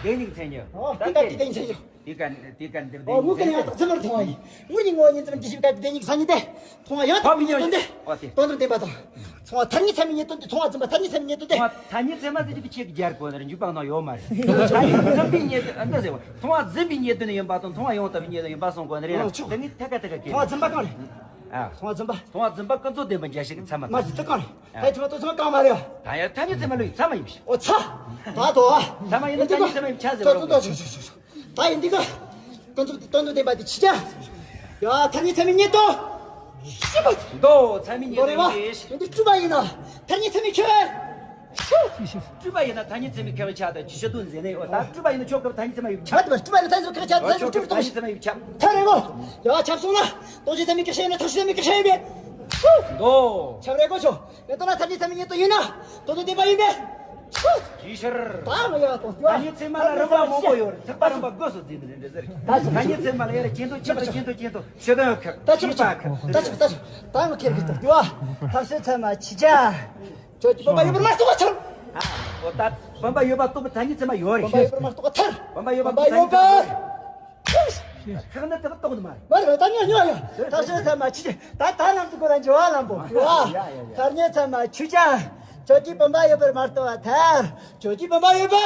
བདེན་གཉིས་ཀྱི་མཚན་ཉིད། ཨོ་དེ་ལྟར་གྱི་བདེན་གཉིས་མཚན་ཉིད། དེ་ག་དེ་ག་འདི་ཨོ་དངོས་ཀྱི་ཡང་དག་ཚད་མར་མཐོང་བ་ཡིན། དངོས་ཀྱི་ངོ་བོ་ཉིད་ཚད་མར་འཇོག་པའི་སྐབས་ཀྱི་བདེན་གཉིས་ཀྱི་མཚན་ཉིད་དེ། མཐོང་བ་ཡང་དག་ཚད་མའི་ཉེ་དོན་དེ། ཨོ་དེ། དོན་དམ་བདེན་པ་དང་། མཚུངས་པ་ཐ་སྙད་ཚད་མའི་ཉེ་དོན་དེ། མཚུངས་པ་འཛིན་པ་ཐ་སྙད་ཚད་མའི་ཉེ་དོན་དེ། མཚུངས་པ་ཐ་སྙད་ཚད་མ་ཟེར་རྒྱུ་དེ་ཁྱེད་ཀྱི་རྒྱལ་གོ་ནས་འཇུག་པ་ནང་ཡོད་མ་རེད། ཐ་སྙད་འཛིན་པའི་ཉེ་དོན་འདི་ཟེར་བ། མཚུངས་པ་འཛིན་པའི་ཉེ་དོན་ཡིན་པ་དང་མཚུངས་པ་ཡང་དག་པའི་ཉེ་དོན་ཡིན་པ་གསུངས་གོ་ནི་རེད། ཨ་ཆོག་དེ་ངས་ཐད་ཀ་ཐད་ཀ་གལ། མཚུངས་པ་འཛིན་པ་གང་རེད། ཨ། མཚུངས་པ་འཛིན་པ། མཚུངས་པ་འཛིན་པ་ཀུན་རྫོབ་བདེན་པ་འཇལ་བྱེད་ཀྱི་ཚད་མ། མ་ཟེར་དེ་གང་རེད། ཨ། ད་ཡིན་ཚད་མ་དོ་ཚད་མ་གང་མ་རེད། ད་ཡང་ཐ་སྙད་ཚད་མ་ལོས་ཡིན་ཚད་མ་ཡིན་པ་ཞིག་ཨོ་ཚ། ད་དོ། ཚད་མ་ཡིན་ན་ཐ་སྙད་ཚད་མ་ཡིན་ཆ་ཟེར་བ། ད་ཡིན་འདི་ག་ཀུན་རྫོབ་དོན་དམ་བདེན་པ་དེ་ཕྱི་རྒྱལ། ཡ་ཐ་སྙད་ཚད་མའི་ཉེ་དོན། ཤེས་པ། མདོ་ཚད་མའི་ཉེ་དོན་རེད་བ། ཡིན་ཏེ་སྤྲུལ་པ་ཡིན་ན། ཐ་སྙད་ཚད་མའི་ཁྱད་པར། སྤྲུལ་པ་ཡིན་ན་ཐ་སྙད་ཚད་མའི་ཁྱད་པར་ཆགས་དང་ཇི་ཤེས་དོན་ཟེར་ནས་ཡོད། ད་སྤྲུལ་པ་ཡིན་ན་ཆོག་གི་ཐ་སྙད་ཚད་མ་ཡོད་ཁྱབ། མ་སྤྲུལ་པ་ཡིན་ན་ཐ་སྙད་ཚད་མའི་ཁྱད་པར་ཆགས་ད་ཆོག་གི་ཐ་སྙད་ཚད་མ་ཡོད་ཁྱབ། ཐ་རེ་གོ། ཡ་ཁྱབ་སོང་ན། དོན་གཞི་ཚད་མའི་ཁྱད་པར་ཡིན་ན་ཐ་སྙད་ཚད་མའི་ཁྱད་པར་ཡིན་པས། མདོ། ཁྱབ་རེ་གོ་ཆོ། ཡང་ད་ན་ཐ་སྙད་ཚད་མའི་ཉེ་དོན་ཡིན་ན། དོན་དམ་བདེན་པ་ཡིན་པས། ཇི་ཕྱིར། ད་ང་ཡ་དོ། ཐ་སྙད་ཚད་མ་ལ་རིམ་པ་མང་པོ་ཡོད་རེད། ཐེག་པ་རིམ་པ་དགུ་སོགས་འཛིན་ནི་རེད་ཟེར། ད་ཆོག་ཐ་སྙད་ཚད་མ་ལ་ཡ་ལ་ཁྱད་དོན་ཁྱད་དོན་ཁྱད་དོན་ཁྱད་དོན་ཤེས་དོན་ཡོད་ཁག་ད་ཆོག་ཆོག་ད་ཆོག་ད་ཆོག་ད་ང་ཁྱེར་གི་ད་དུ་བ། ཐ་སྙད་ཚད་མ་ཕྱི་རྒྱལ། ཁྱོད་ཀྱི་བུམ་པ་ཡོད་པར་མ་རྟོགས་པ་ཐལ། ཨ། འོ་ད་བུམ་པ་ཡོད་པ་རྟོགས་པའི་ཐ་སྙད་ཚད་མ་ཡོད་རེད། བུམ་པ་ཡོད་པར་མ་རྟོགས་པ་ཐལ། བུམ་པ་ཡོད་པ་བུམ་པ་ཡོད་པར། ཁག་ནི་དེ་ལ་རྟོགས་ནི་མ་རེད། མ་རེད། ད་ཉོ་ཉོ་ཡ། ཐ་སྙད་ཚད་མ་ཕྱི་རྒྱལ། ད་ད་ལམ་དུ་གོ་ལ་འཇོ་བ་ལམ་པོ། ཡ་ཡ་ཡ། ཐ་སྙད་ཚད་མ་ཕྱི་རྒྱལ། ཁྱོད་ཀྱི་བུམ་པ་ཡོད་པར་མ་རྟོགས་པ་ཐལ། ཁྱོད་ཀྱི་བུམ་པ་ཡོད་པ།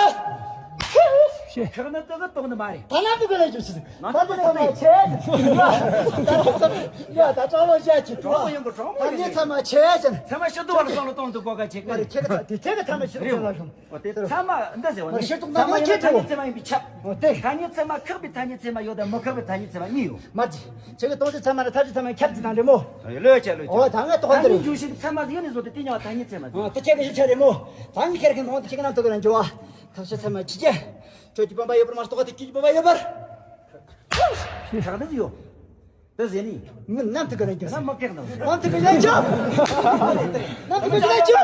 ཁག་ནི་དེ་ལ་རྟོགས་ནི་མ་རེད། ད་ལམ་དུ་གོ་ལ་འཇོ་ཤི། ད་ལམ་དུ་ཚད་མ་ཕྱི་རྒྱལ། ད་ལམ་ཚད་མ་ཡ་ད་གྲོགས་པོ་བཤད་ཀྱི་གྲོགས་པོ་ཡོང་གི་གྲོགས་པོ་ཐ་སྙད་ཚད་མ་ཕྱི་རྒྱལ། ཚད་མ་ཕྱི་དུ་བ་ལ་སོང་ལ་གཏོང་དུ་གོ་ག་ཆེ་གི་མ་རེད། ཁྱེད་ཀྱི་ད་དེ་ཁྱེད་ཀྱི་ཐ་མ་ཕྱི་རྒྱལ་ལ་ཤོང་། འོ་དེ་ཚད་མ་འདི་ཟེར་བ་ནི་ཚད་མ་ཡིན་ན་ཐ་སྙད་ཚད་མ་ཡིན་པའི་ཁྱབ། འོ་དེ། ཐ་སྙད་ཚད་མ་ཁེགས་པའི་ཐ་སྙད་ཚད་མ་ཡོད་དང་མི་ཁེགས་པའི་ཐ་སྙད་ཚད་མ་གཉིས་ཡོད། མ་གཅིག་ཁྱེད་ཀྱི་སྟོང་ཆ་ཚད་མ་ནི་ཐ་སྙད་ཚད་མ་ཁྱབ་ཀྱི་དང་རེད་མོ། ལོས་བྱ་ལོས་བྱ། འོ་ད་ངས་ཐོག་ཐ་འདི་རེད། སྙད་འཇུག་ཤེས་ཀྱི་ཚད་མ་ཟེར་ནས་བཟོ་དེ་དེ་ཉག་ཐ་སྙད་ཚད་མ་ཟེར། འོ་དེ་ཁྱེད་ཀྱི་ཞིབ་ཆ་རེད་མོ། ད་ངས་ཁྱེད་ཀྱི་ནང་དུ་ཁྱེད་ཀྱི་ནང་དུ་གི་རང་འཇོ་བ། ཐག་ཆོད་ཚད་མ་ཅི་བྱེད། ཁྱོད་ཀྱི་བུམ་པ་ཡོད་པར་མ་གཏོགས་དེ་ཁྱོད་ཀྱི་བུམ་པ་ཡོད་པར། ཁག་ནི་ཡོད། དེ་ཟེར་ནི། ངས་ནམ་དུ་ག་ལན་རྒྱག་ན་མ་ཁེགས་ནོ། ནམ་དུ་ག་ལན་རྒྱག་ནམ་དུ་ག་ལན་རྒྱག་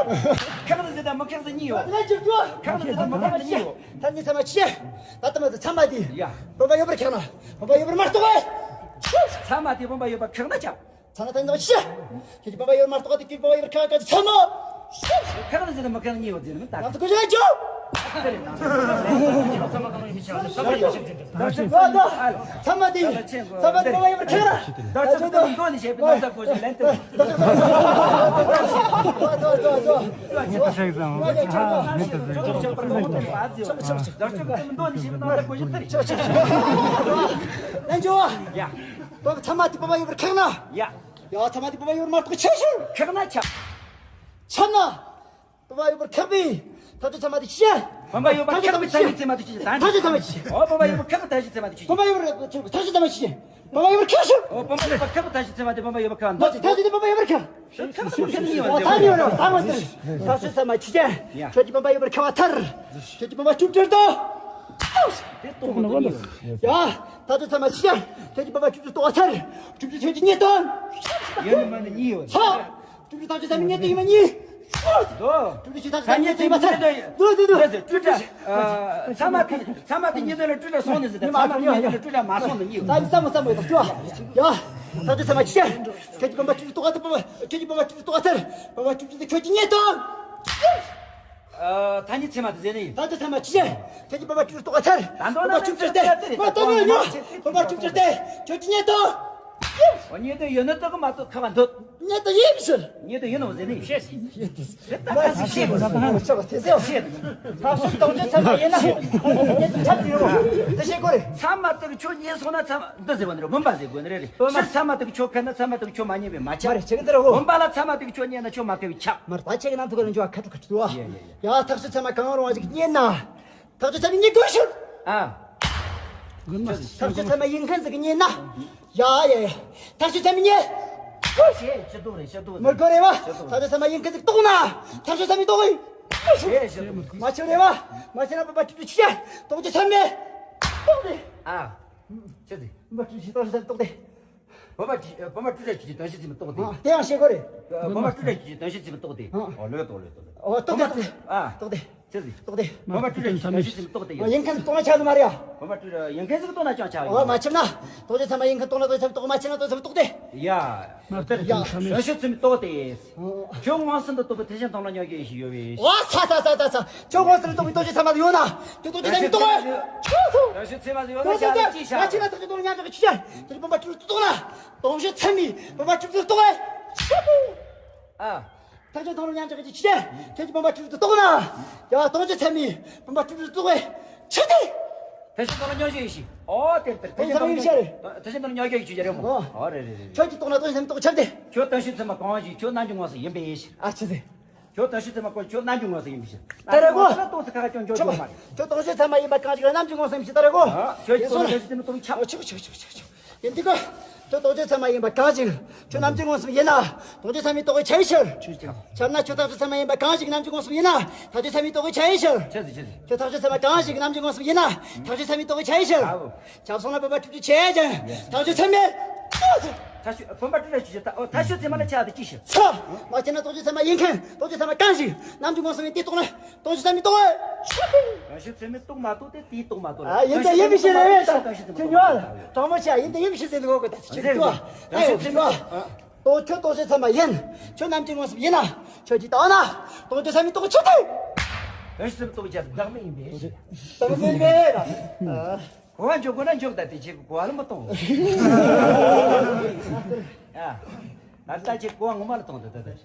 ཁག་ནི་ཟེར་དང་མ་ཁེགས་ཟེར་གཉིས་ཡོད། ལན་རྒྱག་རྒྱུ། ཁག་ནི་ཟེར་དང་མ་ཁེགས་ཟེར་གཉིས་ཡོད། ཐ་སྙད་ཚད་མ་ཅི་བྱེད། ད་ལྟ་མ་ཟེར་ཚད་མ་དེ། ཡ། བུམ་པ་ཡོད་པར་ཁེགས་ན། བུམ་པ་ཡོད་པར་མ་གཏོགས། ཚད་མ་དེ་བུམ་པ་ཡོད་པར་ཁེགས་ན་ཅང་། ཚང་མ་ཐང་ཚང་ཤི། ཁྱེད་ཀྱི་བུམ་པ་ཡོད་མ་གཏོགས་དེ་ཁྱེད་ཀྱི་བུམ་པ་ཡོད་ཁ་ཁ་ཚང་མ་ཤི། ཁ་ཁ་ཟེར་ན་མ་ཁ་ཉེ་བ་ཟེར་ན་མི་ལྟ། ང་ཚོ་ཀུ་ཤ་ཅོ། ཚང་མ་དེ། ཚང་མ་དེ་བུམ་པ་ཡོད་ཁ་ར། ད་ཅི་ཚོ་མདོ་ནི་བྱས་པའི་ནང་ས་བཀོད་ཞིག་ལན་སྟེར། ད་ཅི་ཚོ་མདོ་ནི་བྱས་པའི་ནང་ས་བཀོད་ཞིག་ལན་སྟེར། ལན་ཅོ། ཡ། བུམ་པ་ཚང་མ་དེ་བུམ་པ་ཡོད་པར་ཁེགས་ན། ཡ། ཡ་ཚང་མ་དེ་བུམ་པ་ཡོད་མ་གཏོགས་ཆེ་ཤོས། ཁེགས་ན་ཆ། ཆ་ན། བུམ་པ་ཡོད་པར་ཁེགས་པའི་ཐག་གཅོད་ཚད་མ་དེ་ཤེས། བུམ་པ་ཡོད་པར་ཁེགས་པའི་ཐག་གཅོད་ཚད་མ་དེ་ཤེས། ཐག་གཅོད་ཚད་མ་དེ་ཤེས། ཨོ་བུམ་པ་ཡོད་པར་ཁེགས་པའི་ཐག་གཅོད་ཚད་མ་དེ་ཤེས། བུམ་པ་ཡོད་པར་ཐག་གཅོད་ཚད་མ་ཤེས། བུམ་པ་ཡོད་པར་ཁེགས་ཤོས། ཨོ་བུམ་པ་ཡོད་པར་ཁེགས་པའི་ཐག་གཅོད་ཚད་མ་དེ་བུམ་པ་ཡོད་པར་ཁེགས། མ་ཚད་ཐག་གཅོད་དེ་བུམ་པ་ཡོད་པར་ཁེགས། ཁེགས་ཁེགས་ཁེགས་ནི་ཡོད། ཨོ་ད་ནི་ཡོད་རེད། ད་ངོ་དེ་ཐག་གཅོད་ཚད་མ་ཤེས། ཁྱོད་ཀྱི་བུམ་པ་ཡོད་པར་ཁེགས་པ་ཐར། ཁྱོད་ཀྱི་བུམ་པ་བཅུ་དྲུག་དང་། དེ་གཏོང་དགོས་ནི་ཡོད། ཡ། ཐག་གཅོད་ཚད་མ་ཤེས། ཁྱོད་ཀྱི་བུམ་པ་བཅུ་དྲུག་གཏོང་བ་ཐར། བཅུ་དྲུག་ཁྱོད་ཀྱི་གཉིས་དང་། ཡོད་ནི་མ་ནི་གཉིས་ཡོད། ཚ། བཅུ་དྲུག་ཐག་གཅོད་ཚད་མའི་གཉིས་དེ་ཡིན་པ་གཉིས། དོ། བཅུ་དྲུག་ཆུ་ཐག་གཅོད་ཚད་མའི་གཉིས་དེ་ཡིན་པ་ཚར། དོ་དོ་དོ། འདི་ཟེར་སྤྲོས་བྲལ། ཚད་མ་དེ་ཚད་མ་དེ་གཉིས་དོན་ལ་སྤྲོས་བྲལ་སོང་ནི་ཟེར་ཏེ། ཚད་མ་དེ་གཉིས་དོན་ལ་སྤྲོས་བྲལ་མ་སོང་ནི་གཉིས་ཡོད། ད་ནི་ཚད་མ་ཚད་མ་ཡོད་ད་ཅོ། ཡ། ཐག་གཅོད་ཚད་མ་ཆེ། ཁྱོད་ཀྱི་བུམ་པ་བཅུ་དྲུག་གཏོང་བ་ཐར། ཁྱོད་ཀྱི་བུམ་པ་བཅུ་དྲུག་གཏོང་བ་ཐར། བུམ་པ་བཅུ་དྲུག་དེ་ཁྱོད་ཀྱི་གཉིས་དང་། ཐ་སྙད་ཚད་མ་དེ་ཟེར་ནི་ཡིན། ད་ལྟ་ཚད་མ་ཅི་བྱེད། ཁྱེད་ཀྱི་བུམ་པ་བཅུ་དྲུག་གཏོང་བ་ཚར། ད་འདོད་ན་བུམ་པ་བཅུ་དྲུག་སྟེ། ད་ལྟ་ཡོད་ཉོ། བུམ་པ་བཅུ་དྲུག་སྟེ། ཁྱོད་ཀྱི་གཉིས་དང་། འོ་གཉིས་དང་ཡོད་ན་ལྟ་གི་མ་གཏོགས་ཁ་བ་འདོད། གཉིས་དང་ཡིན་ཟེར། གཉིས་དང་ཡིན་ནོ་ཟེར་ནི་ཡིན། ཤེས་ཤེས། ད་ཁ་ཤས་ཤེས་དགོས་ཟེར་ན་ཆོག་དེ་ཟེར། ཤེས་དགོས། ཐག་གཅོད་གཏོང་རྒྱུ་ཚད་མ་ཡིན་ན། གཉིས་དང་ཆ་ཟེར་རོ། འདི་ཤེས་དགོས་རེད། ཚད་མ་དག་ཆོས་ཉན་སོང་ན་ཚད་མ་འདི་ཟེར་བ་འདི་རེད། བུམ་པ་ཟེར་དགོས་ནི་རེད། ཕྱིར་ཚད་མ་དག་ཆོས་ཁ་ན་ཚད་མ་དག་ཆོས་མ་ཉན་པས་མ་ཆགས། མ་རེད་བྱེད་ཀྱི་འདི་རེད་འོ། བུམ་པ་ལ་ཚད་མ་དག་ཆོས་ཉན་ན་ཆོས་མ་ཁེགས་པས་ཆགས། མ་རེད་ད་ཁྱེད་ཀྱི་ནང་དུ་ག་རེ་འཇོག་ཁ་ཐུག་ཁ་ཐུག་ཡ་ཡ་ཡ། ཡ་ཐག་གཅོད་ཚད་མ་གང་རུང་བ་ཞིག་རྙེད་ན། ཐག་གཅོད་ཚད་མའི་གཉིས་དགོས་ཤོག་ཨ། ཐག་གཅོད་ཚད་མ་ཡིན་མཁན་ཟིག་རྙེད་ན། ཡ་ཡ་ཡ། ཐག་གཅོད་ཚད་མའི་གཉིས། ཤེས་ཤེས་ཏོག་རེད་ཤེས་ཏོག་མི་དགོས་རེད་བ། ཐག་གཅོད་ཚད་མ་ཡིན་མཁན་ཟིག་རྟོགས་ན། ཐག་གཅོད་ཚད་མའི་རྟོགས་ཡིན། ཤེས་ཤེས་ཏོག་མ་ཆོད་རེད་བ། མ་ཆོད་ན་བུམ་པ་བཅུ་དྲུག་ཆུ་ཆ། ཐག་གཅོད་ཚད་མའི་རྟོགས་ཏེ། ཨ། ཆི་ཟིག་བུམ་པ་བཅུ་དྲུག་ཐག་གཅོད་ཚད་མའི་རྟོགས་ཏེ། བུམ་པ་བཅུ་བུམ་པ་བཅུ་དྲུག་ཆུ་ཆ་ཐག་གཅོད་ཚད་མའི་རྟོགས་ཏེ། ཨ་དེ་ཡང་ཤེས་དགོས་རེད། བུམ་པ་བཅུ་དྲུག་ཆུ་ཆ་ཐག་གཅོད་ཚད་མའི་རྟོགས་ཏེ། ཨ་ལོས་ཏོག་ལོས་ཏོག་ཨོ་རྟོགས་ཏེ་རྟོགས་ཏེ། ཨ་རྟོགས་ཏེ། ཆི་ཟིག་རྟོགས་ཏེ། བུམ་པ་བཅུ་དྲུག་ཆུ་ཆ་ཐག་གཅོད་ཚད་མའི་རྟོགས་ཏེ་ཡོད། ཡིན་མཁན་ཟིག་རྟོགས་ན་ཆགས་ནི་མ་རེད་ཡ། བུམ་པ་བཅུ་དྲུག་ཡིན་མཁན་ཟིག་རྟོགས་ན་ཆགས་ཡོད། ཨོ་མ་ཆགས་ན། རྟོགས་ཆོས་ཚད་མ་ཡིན་མཁན་རྟོགས་ན་རྟོགས་ཆོས་ཚད་མ་རྟོགས། མ་ཆགས་ན་རྟོགས་ཆོས་ཚད་མ་རྟོགས་ཏེ། ཡ། མ་རྟོགས་ཡ། ཐག་གཅོད་ཚད་མའི་རྟོགས་ཏེ། ཁྱོད་མངོན་སུམ་དུ་རྟོགས་པའི་ཐེག་ཆེན་མཐོང་ལ་སྙོམས་འཇུག་ཡེ་ཤེས་ཡོད་པས། ཨོ་ཚ་ཚ་ཚ་ཚ་ཚ། ཁྱོད་མངོན་སུམ་དུ་རྟོགས་པའི་རྟོགས་ཆོས་ཚད་མ་ཡོད་ན། ཁྱོད་རྟོགས་ཆོས་ཚད་མའི་རྟོགས། ཁྱོད་ཚོ། རྟོགས་ཆོས་ཚད་མ་ཡོད་ན་ཆགས་ལ་ཅི་བྱ། མ་ཆགས་ན་ཐག་གཅོད་མཐོང་ལ་སྙོམས་འཇུག་གི་ཆོས་ཅན། ཁྱོད་ཀྱི་བུམ་པ་བཅུ་དྲུག་རྟོགས་ན། རྟོགས་ཆོས་ཚད་མའི་བུམ་པ་བཅུ་དྲུག་རྟོགས་པས། ཨ། ཐག་གཅོད་མཐོང་ལ་སྙོམས་འཇུག་གི་ཆོས་ཅན། ཁྱོད་ཀྱི་བུམ་པ་བཅུ་དྲུག་རྟོགས་ན། ཡ་རྟོགས་ཆོས་ཚད་མའི་བུམ་པ་བཅུ་དྲུག་རྟོགས་པས་ཆི་སྟེ། ཐེག་ཆེན་མཐོང་ལ་སྙོམས་འཇུག་ཡེ་ཤེས། ཨོ་དེར་དེར་ཐེག་ཆེན་མཐོང་ལ་སྙོམས་འཇུག་ཐེག་ཆེན་མཐོང་ལ་སྙོམས་འཇུག་ཡེ་ཤེས་རེད་མོ། ཨོ་རེད་རེད་རེད། ཁྱོད་ཀྱིས་རྟོགས་ན་རྟོགས་ཆོས་ཚད་མའི་རྟོགས་པས་ཆི་སྟེ། ཁྱོད་རྟོགས་ཆོས་ཚད་མ་གང་ཞིག་ཁྱོད་རྣམ་འགྱུར་མངོན་སུམ་ཡིན་པའི་ཕྱིར། ཨ་ཆི་སྟེ། ཁྱོད་རྟོགས་ཆོས་ཚད་མ་གང་ཁྱོད་རྣམ་འགྱུར་མངོན་སུམ་ཡིན་པའི་ཕྱིར། ད་རེད་གོ། རྟོགས་ཚད་ཁ་ཁ་ཅུང་ཅུང་མ་རེད། ཁྱོད་རྟོགས་ཆོས་ཚད་མ་ཡིན་པ་གང་ཞིག་རྣམ་འགྱུར་མངོན་སུམ་ཡིན་པའི་ཕྱིར་ད་རེད་གོ། ཁྱོད་ཀྱིས་རྟོགས་ན་རྟོགས་ཆོས་ཚད་མའི་རྟོགས་པས་ཆགས། ཨོ་ཆི་གོ་ཆི་གོ་ཆི་གོ་ཆི་གོ། ཡིན་དུས་ཀ། ཁྱོད་རྟོགས་ཆོས་ཚད་མ་ཡིན་པ་གང་ཞིག་ཁྱོད་རྣམ་འགྱུར་མངོན་སུམ་ཡིན་ན། རྟོགས་ཆོས་ཚད་མའི་རྟོགས་པས་ཆགས་པའི་ཕྱིར། ཁྱབ་ན་ཁྱོད་རྟོགས་ཆོས་ཚད་མ་ཡིན་པ་གང་ཞིག་རྣམ་འགྱུར་མངོན་སུམ་ཡིན་ན། རྟོགས་ཆོས་ཚད་མའི་རྟོགས་པས་ཆགས་པའི་ཕྱིར། ཆི་ཟིག་ཆི་ཟིག་ཁྱོད་རྟོགས་ཆོས་ཚད་མ་གང་ཞིག་རྣམ་འགྱུར་མངོན་སུམ་ཡིན་ན། རྟོགས་ཆོས་ཚད་མའི་རྟོགས་པས་ཆགས་པའི་ཕྱིར། ཁྱབ་སོང་ན་བུམ་པ་བཅུ་དྲུག་ཆུ་ཆ་ཅན། རྟོགས་ཆོས་ཚད་མའི་རྟོགས་པས། ཐག་ཆོད་བུམ་པ་བཅུ་དྲུག་ཆུ་ཆ་ད་ཨོ་ཐག་ཆོད་ཚད་མ་ལ་ཆགས་ཏེ་ཅི་ཞིག་ཚ། མ་ཆགས་ན་རྟོགས་ཆོས་ཚད་མ་ཡིན་མཁན་རྟོགས་ཆོས་ཚད་མ་གང་ཞིག་རྣམ་འགྱུར་མངོན་སུམ་ཡིན་དེ་རྟོགས་ན། རྟོགས་ཆོས་ཚད་མའི་རྟོགས་པས་ཆགས་པས། རྟོགས་ཆོས་ཚད་མའི་རྟོགས་མ་རྟོགས་དེ་དེའི་རྟོགས་མ་རྟོགས་ལ། ཨ་ཡིན་ད་ཡིན་པའི་ཕྱིར་རེད་ད། ཁྱོད་ཉོ་ཨ། དྲང་མོ་བྱས་ཡིན་ད་ཡིན་པའི་ཕྱིར་ཟེར་འདུག་གོ་ད་ཁྱོད་ཉོ་ཨ། ད་ཡོད་ཉོ་ཨ། རྟོགས་ཁྱོད་རྟོགས་ཆོས་ཚད་མ་ཡིན། ཁྱོད་རྣམ་འགྱུར་མངོན་སུམ་ཡིན་ན། ཁྱོད་ཀྱིས་བལྟས་ན། རྟོགས་ཆོས་ཚད་མའི་རྟོགས་པས་ཆགས་ཏེ། རྟོགས་ཆོས་ཚད་མའི་རྟོགས་པས་ཆགས་བདག་མེད་ཡིན་པས། བདག་མེད་མེད་ལ། གོ་བ་འཇོག་དགོས་ན་འཇོག་ད་དེ་ཆེ་གོ་བ་ལ་མི་གཏོང་། ཨ། ད་ལྟ་ཆེ་གོ་བ་ངོ་མ་ལ་གཏོང་ད་ད་ད།